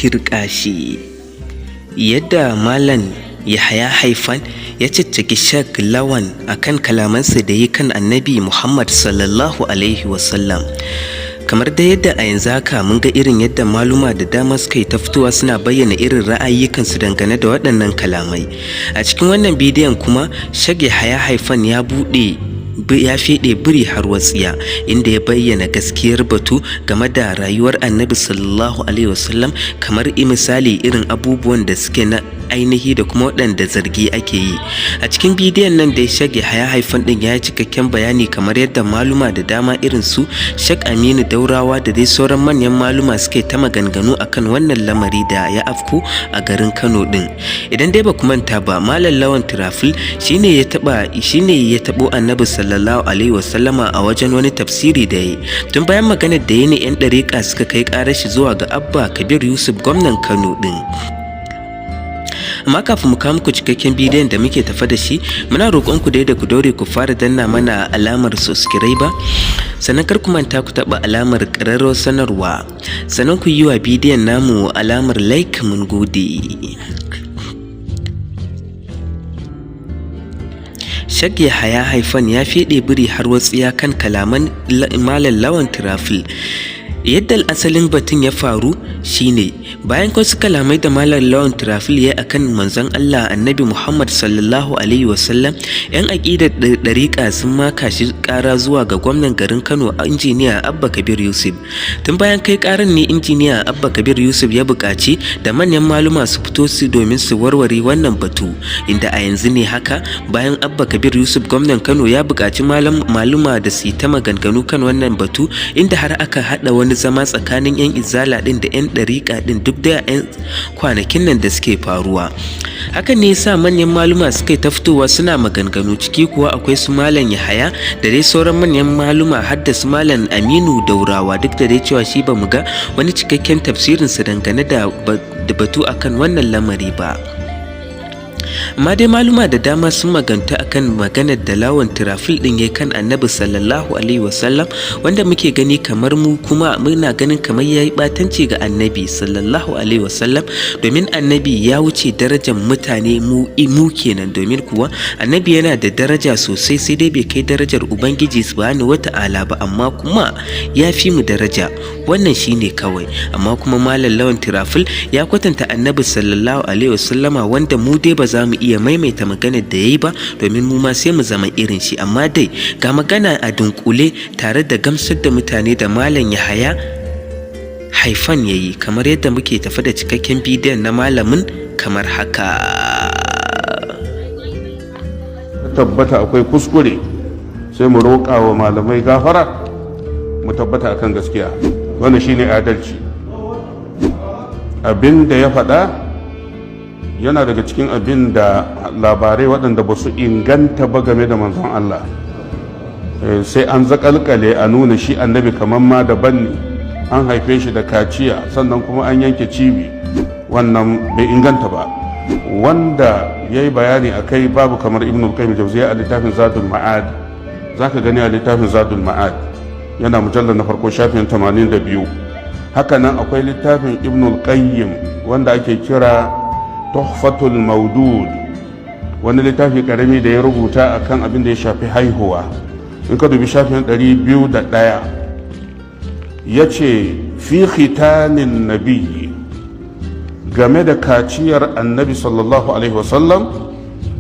Tirƙashi. Yadda Malam Yahaya Haifan ya caccaki Sheikh Lawan akan kalamansa da yi kan Annabi Muhammad sallallahu alaihi wasallam. Kamar da yadda a yanzu haka mun ga irin yadda maluma da dama suka yi ta fitowa suna bayyana irin ra'ayyukansu dangane da waɗannan kalamai. A cikin wannan bidiyon kuma, Sheikh Yahaya Haifan ya buɗe ya feɗe biri har watsiya, inda ya bayyana gaskiyar batu game da rayuwar Annabi sallallahu alaihi wasallam, kamar misali irin abubuwan da suke na ainihi da kuma waɗanda zargi ake yi. A cikin bidiyon nan da Sheikh Yahaya Haifan ɗin ya yi cikakken bayani, kamar yadda maluma da dama irin su Sheikh Aminu Daurawa da dai sauran manyan maluma suke ta maganganu akan wannan lamari da ya afku a garin Kano ɗin. Idan dai ba ku manta ba, Malam Lawan Tirafil shine ya taɓo Annabi sallallahu alaihi wasallama a wajen wani tafsiri da ya tun bayan maganar da ya ne 'yan ɗariƙa suka kai ƙarar shi zuwa ga Abba Kabir Yusuf, gwamnan Kano ɗin. Amma kafin mu kawo muku cikakken bidiyon da muke tafa da shi, muna roƙon ku dai da ku daure ku fara danna mana alamar subscribe, sannan kar ku manta ku taɓa alamar ƙararrawar sanarwa, sannan ku yi wa bidiyon namu alamar like. Mun gode. Sheikh Yahaya Haifan ya feɗe biri har watsiya kan kalaman Malam Lawan Tirafil. Yadda asalin batun ya faru shine, bayan wasu kalamai da Malam Lawan Tirafil ya akan manzon Allah Annabi Muhammad sallallahu alaihi wasallam, yan aƙidar ɗariƙa sun maka shi ƙara zuwa ga gwamnan garin Kano, Injiniya Abba Kabir Yusuf. Tun bayan kai ƙaran ne Injiniya Abba Kabir Yusuf ya buƙaci da manyan maluma su fito su domin su warware wannan batu, inda a yanzu ne haka, bayan Abba Kabir Yusuf, gwamnan Kano, ya buƙaci maluma da su yi ta maganganu kan wannan batu, inda har aka haɗa wani zama tsakanin 'yan Izala ɗin da 'yan ɗariƙa ɗin duk da 'yan kwanakin nan da suke faruwa. Hakan ne yasa manyan maluma suka ta fitowa suna maganganu, ciki kuwa akwai su Malam Yahaya da dai sauran manyan maluma, har da su Malam Aminu Daurawa, duk da dai cewa shi ba mu ga wani cikakken tafsirinsa dangane da batu akan wannan lamari ba. Amma dai maluma da dama sun maganta akan maganar da Lawan Tirafil din ya kan Annabi sallallahu alaihi wasallam, wanda muke gani kamar mu kuma muna ganin kamar yayi batanci ga Annabi sallallahu alaihi wasallam, domin Annabi ya wuce darajar mutane mu mu kenan, domin kuwa Annabi yana da daraja sosai, sai dai bai kai darajar Ubangiji subhanahu wata'ala ba, amma kuma ya fi mu daraja. Wannan shine kawai. Amma kuma Malam Lawan Tirafil ya kwatanta Annabi sallallahu alaihi wasallama, wanda mu dai ba za mu iya maimaita maganar da ya yi ba, domin mu ma sai mu zama irin shi. Amma dai ga magana a dunkule tare da gamsar da mutane da Malam Yahaya Haifan ya yi, kamar yadda muke tafi da cikakken bidiyon na malamin kamar haka. Tabbata akwai kuskure, sai mu roƙa wa malamai gafara, mu tabbata akan gaskiya. Wannan shine adalci. Abin da ya faɗa yana daga cikin abin da labarai waɗanda ba su inganta ba game da manzon Allah. Sai an zaƙalƙale a nuna shi Annabi kamar ma daban ne, an haife shi da kaciya, sannan kuma an yanke cibi. Wannan bai inganta ba. Wanda ya yi bayani a kai babu kamar Ibn al-Qayyim Jawziya a littafin Zadul Ma'ad. Zaka gani a littafin Zadul Ma'ad, yana mujallar na farko, shafin 82. Haka nan akwai littafin Ibn al-Qayyim wanda ake kira Tuhfatul Maudud, wani littafi karami da ya rubuta akan abin da ya shafi haihuwa. In ka dubi shafin 201, ya ce fi khitanin nabiyyi, game da kaciyar Annabi sallallahu alaihi wasallam,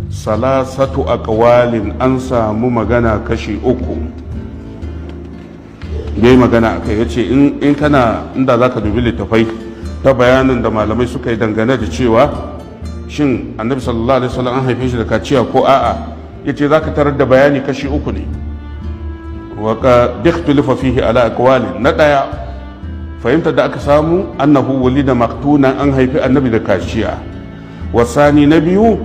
salasatu aqwalin, an samu magana kashi uku. Ya yi magana a kai, ya ce in kana inda za ka dubi littafai ta bayanin da malamai suka yi dangane da cewa shin Annabi sallallahu alaihi wasallam an haife shi da kaciya ko a'a, ya ce za ka tarar da bayani kashi uku ne. Wa ikhtulifa fihi ala aqwalin. Na ɗaya, fahimtar da aka samu, annahu wulida maktuna, an haifi Annabi da kaciya. Wasani, na biyu,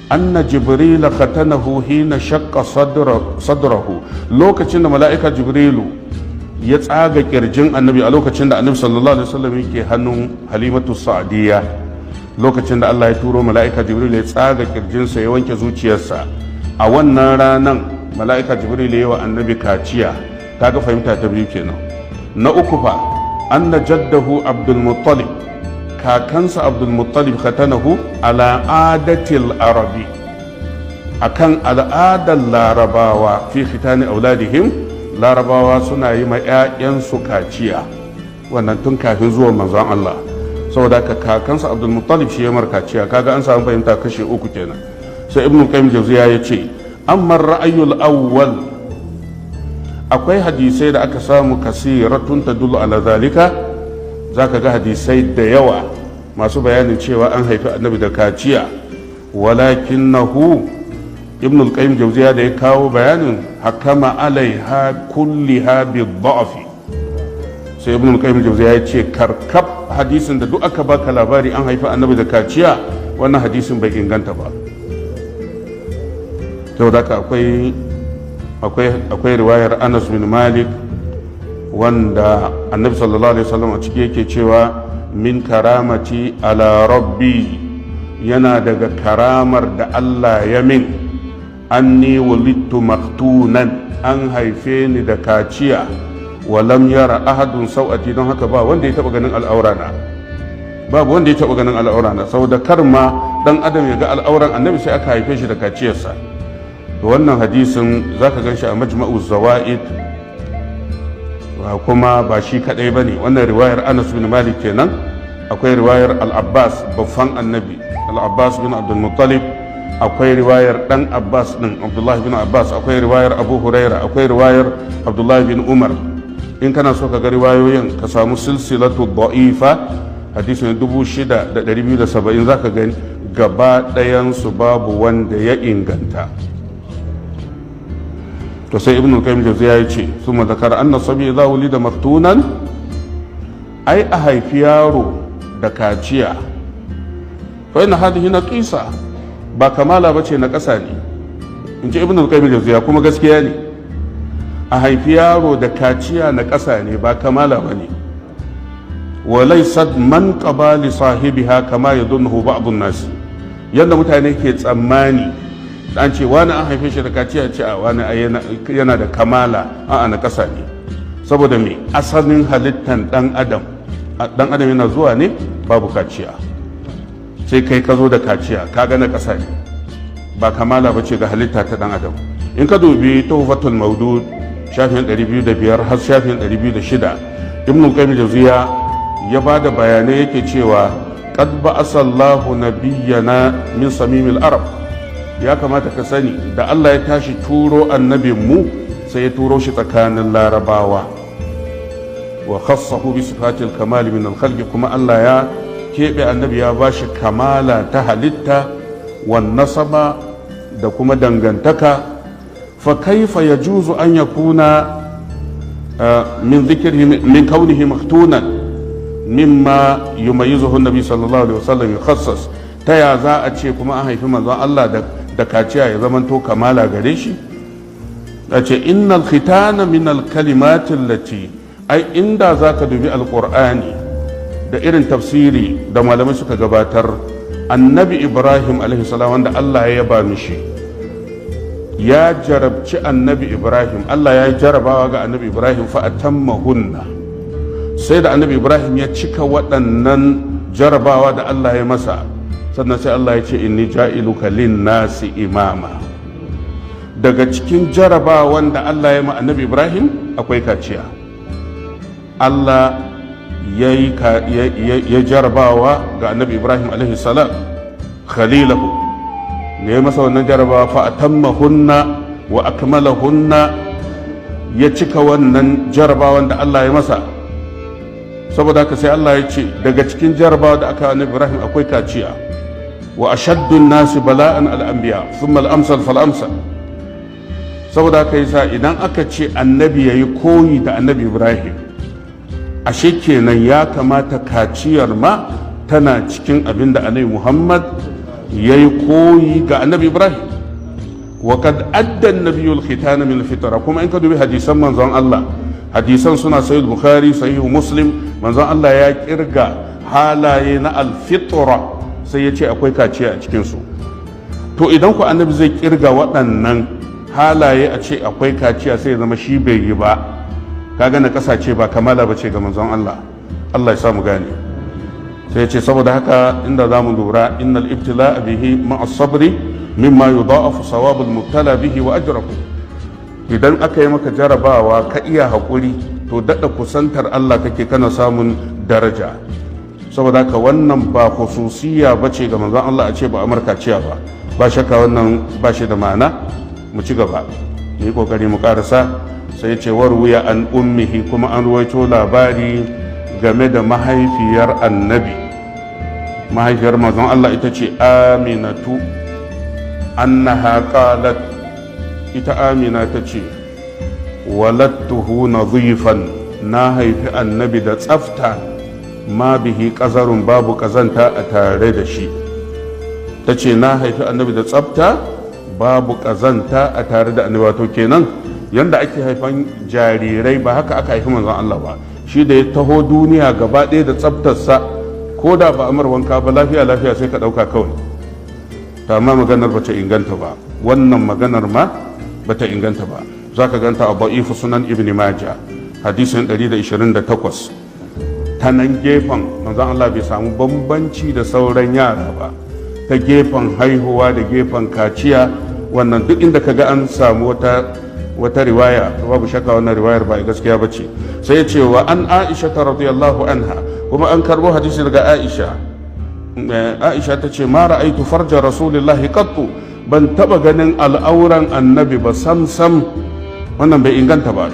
anna Jibrila khatanahu hina shaqqa sadrahu, lokacin da mala'ika Jibrilu ya tsaga kirjin Annabi, a lokacin da Annabi sallallahu alaihi wasallam yake hannun Halimatu Sa'diya, lokacin da Allah ya turo mala'ika Jibril ya tsaga kirjinsa ya wanke zuciyarsa, a wannan ranan mala'ika Jibril ya yi wa Annabi kaciya. Kaga fahimta ta biyu kenan. Na uku fa, anna jaddahu Abdul Muttalib. Kakansa Abdulmuttalib khatanahu ala adatil arabi, akan al'adar Larabawa, fi khitani auladihim. Larabawa suna yi ma 'ya'yansu kaciya, wannan tun kafin zuwan manzon Allah. Saboda haka kakansa Abdulmuttalib shi ya mar kaciya. Kaga an samu fahimta kashe uku kenan. Sai Ibnu Qayyim Jawziya ya ce, amma ra'ayul awwal, akwai hadisai da aka samu kasiratun tadullu ala zalika. Zaka ga hadisai da yawa masu bayanin cewa an haifi annabi da kaciya. Walakinahu, Ibn al-Qayyim Jawziya da ya kawo bayanin, hakama alaiha kulliha bi dha'fi. Sai Ibn al-Qayyim Jawziya ya ce, karkab hadisin da duk aka baka labari an haifi annabi da kaciya, wannan hadisin bai inganta ba. Saboda haka akwai riwayar Anas bin Malik wanda annabi sallallahu alaihi wasallam a ciki yake cewa, min karamati ala rabbi, yana daga karamar da Allah ya min, anni wulidtu makhtunan, an haife ni da kaciya, walam yara ahadun sau'ati, don haka ba wanda ya taba ganin al'aurana, babu wanda ya taba ganin al'aurana. Saboda kar ma dan adam ya ga al'auran annabi, sai aka haife shi da kaciyarsa. To wannan hadisin zaka gan shi a Majma'u Zawa'id, kuma ba shi kadai bane. Wannan riwayar Anas bin Malik kenan. Akwai riwayar Al-Abbas, babban annabi, Al-Abbas bin Abdul Muttalib. Akwai riwayar dan Abbas din, Abdullah bin Abbas. Akwai riwayar Abu Huraira. Akwai riwayar Abdullah bin Umar. In kana so ka ga riwayoyin, ka samu Silsilatu Da'ifa, hadisin 6270, zaka gani gaba ɗayansu babu wanda ya inganta. To sai Ibn Qayyim Jawziya ya ce, summa zakara anna sabi idza wulida maktunan, ai a haifi yaro da kaciya, fa inna hadhihi naqisa, ba kamala bace, na ƙasa ne, in ji Ibn Qayyim Jawziya. Kuma gaskiya ne, a haifi yaro da kaciya na ƙasa ne, ba kamala bane. Wa laysat manqaba li sahibiha kama yadhunnuhu ba'd an-nas, yadda mutane ke tsammani, an ce wani an haife shi da kaciya, ce a wani yana da kamala. A'a, na ƙasa ne. Saboda me? Asalin halittan dan adam, dan adam yana zuwa ne babu kaciya, sai kai ka zo da kaciya, kaga na ƙasa ne, ba kamala ba ce ga halitta ta dan adam. In ka dubi Tuhfatul Maudud, shafin 205 har shafin 206, Ibn Qayyim Jawziya ya ba da bayanai, yake cewa, qad ba'asallahu nabiyyana min samimil arab. Ya kamata ka sani, da Allah ya tashi turo annabin mu, sai ya turo shi tsakanin Larabawa. Wa khassahu bi sifatil kamal min al kuma Allah ya keɓe annabi, ya bashi kamala ta halitta, wan nasaba, da kuma dangantaka. Fa kaifa yajuzu an yakuna min dhikrihi min kaunihi maktunan mimma yumayyizuhu an-nabi sallallahu alaihi wasallam yukhassas? Ta ya za a ce kuma an haifi manzon Allah da kaciya ya zamanto kamala gare shi? A ce innal khitana min al kalimati allati, ai inda zaka dubi alqur'ani da irin tafsiri da malamai suka gabatar, annabi Ibrahim alaihi salam, wanda Allah ya yaba mishi, ya jarabci annabi Ibrahim, Allah ya yi jarabawa ga annabi Ibrahim, fa atammahunna, sai da annabi Ibrahim ya cika waɗannan jarabawa da Allah ya masa, sannan sai Allah ya ce, inni ja'iluka lin nasi imama. Daga cikin jarabawan da Allah ya ma annabi Ibrahim akwai kaciya. Allah ya yi jarabawa ga annabi Ibrahim alaihi salam, khalilahu ne, ya masa wannan jarabawa, fa atammahunna wa akmalahunna, ya cika wannan jarabawan da Allah ya masa. Saboda haka sai Allah ya ce daga cikin jarabawa da aka annabi Ibrahim akwai kaciya. Wa ashaddun nasi bala'an al-anbiya, thumma al-amsal fal amsal. Saboda haka yasa idan aka ce annabi yayi koyi da annabi Ibrahim, ashe kenan ya kamata kaciyar ma tana cikin abin da annabi Muhammad yayi koyi ga annabi Ibrahim. Wa kad adda an-nabiyyu al-khitana min al-fitra. Kuma in ka dubi hadisan manzon Allah, hadisan suna Sahih Bukhari, Sahih Muslim, manzon Allah ya kirga halaye na al-fitra, sai ya ce akwai kaciya a cikin su. To idan ku annabi zai kirga waɗannan halaye a ce akwai kaciya, sai ya zama shi bai yi ba, kaga na ƙasa ce, ba kamala ba ce ga manzon Allah. Allah ya sa mu gane. Sai ce saboda haka inda za mu lura, innal ibtila bihi ma'a sabri mimma yudha'afu sawabul mubtala bihi wa ajruhu. Idan aka yi maka jarabawa ka iya haƙuri, to daɗa kusantar Allah kake, kana samun daraja. Saboda haka wannan ba khususiya ba ce ga manzon Allah a ce ba amurka ciya ba. Ba shakka wannan ba shi da ma'ana. Mu ci gaba, mu yi kokari mu karasa. Sai ce warwiya an ummihi, kuma an ruwaito labari game da mahaifiyar annabi. Mahaifiyar manzon Allah ita ce Aminatu. Annaha qalat, ita Amina ta ce, walattuhu nadhifan, na haifi annabi da tsafta, ma bihi ƙazarun, babu ƙazanta a tare da shi. Ta ce na haifi annabi da tsafta, babu ƙazanta a tare da annabi. Wato kenan yanda ake haifan jarirai ba haka aka haifi manzon Allah ba. Shi da ya taho duniya gaba ɗaya da tsaftarsa, ko da ba amar wanka ba, lafiya lafiya sai ka ɗauka kawai. Ta amma maganar bata inganta ba. Wannan maganar ma bata inganta ba. Za ka ganta a Da'ifu Sunan Ibn Maja, hadisin 128. Ta nan gefen manzon Allah bai samu bambanci da sauran yara ba ta gefen haihuwa da gefen kaciya. Wannan duk inda ka ga an samu wata riwaya, babu shakka wannan riwayar ba gaskiya ba ce. Sai ya ce wa an Aisha ta radiyallahu anha, kuma an karbo hadisi daga Aisha. Aisha ta ce, ma ra'aitu farja rasulillahi qattu, ban taba ganin al'auran annabi ba sam sam. Wannan bai inganta ba.